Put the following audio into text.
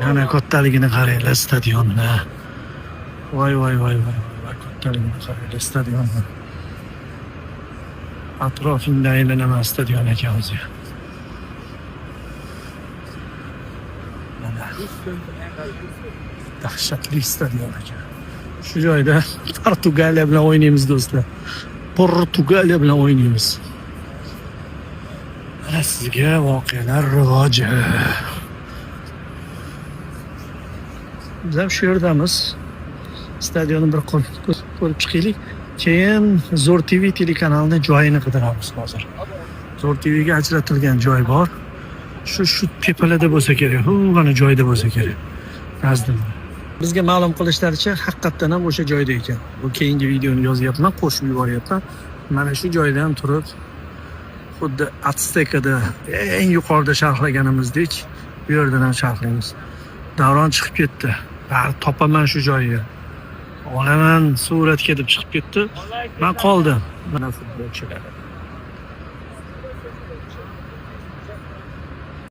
Yana kattaligini qaranglar stadionni. Voy voy voy voy voy, kattaligini qaranglar stadionni. Atrofingda aylanaman stadion ekan o'zi. Mana. Dahshatli stadion ekan. Shu joyda Portugaliya bilan o'ynaymiz, do'stlar. Portugaliya bilan o'ynaymiz. Mana sizga voqealar rivoji. Biz ham shu yerdamiz. Stadionni bir ko'rib chiqaylik. Keyin Zo'r TV telekanalini joyini qidiramiz hozir. Zo'r TVga ajratilgan joy bor. Shu tepalarda bo'lsa kerak. Hu, mana joyda bo'lsa kerak. Nazdimda. Bizga ma'lum qilishlaricha, haqiqatdan ham o'sha joyda ekan. Bu keyingi videoni yozyapman, qo'shib yuboryapman. Mana shu joydan turib, xuddi Aztekada eng yuqorida sharhlaganimizdek, bu yerdan ham sharhlaymiz. Davron chiqib ketdi. Bari topaman shu joyni. Olaman suratga deb chiqib ketdi. Man qoldim. Mana futbolchilar.